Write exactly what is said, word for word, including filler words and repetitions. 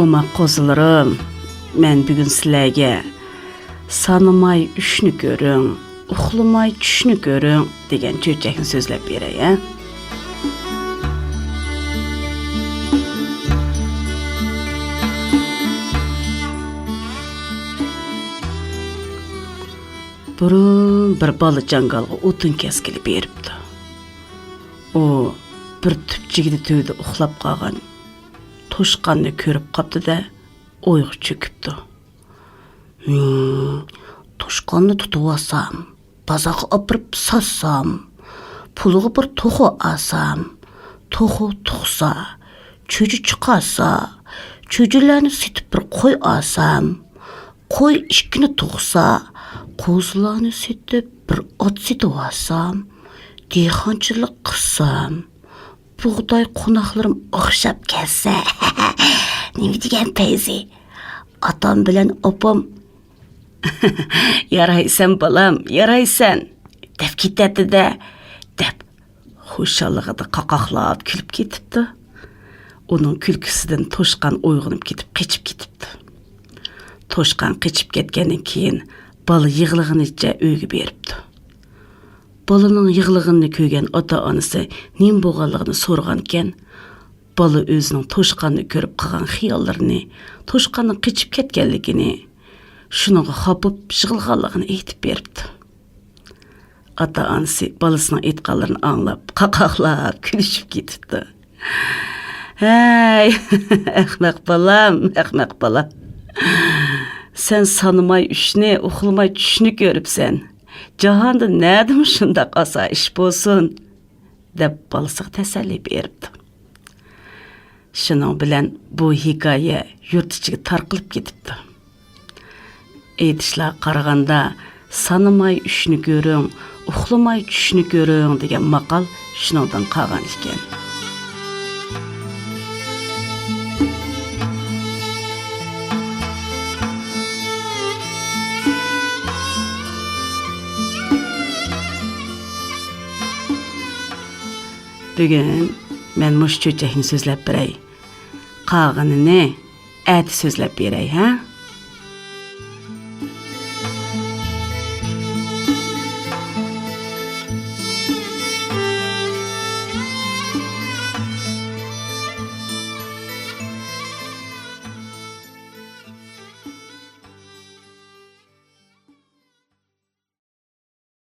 ئەمما قوزىلىرىم، مەن بۈگۈن سىلەرگە «سانىماي ئۈشنى كۆرۈڭ، ئۇخلىماي چۈشنى كۆرۈڭ» دېگەن چۆچەكنى سۆزلەپ بېرەي، ھە؟ بۇرۇن بىر بالا جاڭگالغا ئوتۇن كەسكىلى بېرىپتۇ. ئۇ بىر تۈپ چىگىدە تۈۋىدە ئۇخلاپ قالغان توشقاننى كۆرۈپ قاپتۇ-دە، ئويغا چۆكۈپتۇ. «ھىم، توشقاننى تۇتۇۋالسام، بازارغا ئاپىرىپ ساتسام، پۇلىغا بىر توخۇ ئالسام، توخۇ تۇغسا، چۈجە چىقارسا، چۈجىلەرنى سېتىپ بىر قوي ئالسام، قوي ئىككىنى تۇغسا، قوزىلارنى سېتىپ بىر ئات سېتىۋالسام، دېھقانچىلىق قىلسام، بۇغداي قوناقلىرىم ئوخشاپ كەتسە، نېمە دېگەن پەيزى؟ ئاتام بىلەن ئاپام، يارايسەن بالام، يارايسەن، دەپ كېتەتتى-دە» دەپ، خۇشاللىقىدا قاقاقلاپ كۈلۈپ كېتىپتۇ. ئۇنىڭ كۈلكىسىدىن توشقان ئويغىنىپ كېتىپ، قېچىپ كېتىپتۇ. توشقان قېچىپ كەتكەندىن كېيىن، بالا يىغلىغىنىچە ئۆيگە بېرىپتۇ. بالىنىڭ يىغلىغىنىنى كۆرگەن ئاتا-ئانىسى نېمە بولغانلىقىنى سورىغانىكەن، بالا ئۆزىنىڭ توشقاننى كۆرۈپ قالغان خىياللىرىنى، توشقاننىڭ قېچىپ كەتكەنلىكىنى، شۇنىڭغا خاپا بولۇپ يىغلىغانلىقىنى ئېيتىپ بېرىپتۇ. ئاتا-ئانىسى بالىسىنىڭ ئېيتقانلىرىنى ئاڭلاپ، قاقاقلاپ كۈلۈشۈپ كېتىپتۇ. «ھەي، ئەخمەق بالام، ئەخمەق بالام. سەن سانىماي ئۈشنى، ئۇخلىماي چۈشنى كۆرۈپسەن. جاھاندا نەدىمۇ شۇنداق ئاسان ئىش بولسۇن؟» دەپ بالىسىغا تەسەللى بېرىپتۇ. شۇنىڭ بىلەن بۇ ھېكايە يۇرت ئىچىگە تارقىلىپ كېتىپتۇ. ئېيتىشلارغا قارىغاندا، «سانىماي ئۈشنى كۆرۈڭ، ئۇخلىماي چۈشنى كۆرۈڭ» دېگەن ماقال شۇنىڭدىن قالغان ئىكەن. بۈگۈن مەن مۇشۇ چۆچەكنى سۆزلەپ بېرەي. قالغىنىنى ئەتە سۆزلەپ بېرەي، ھە؟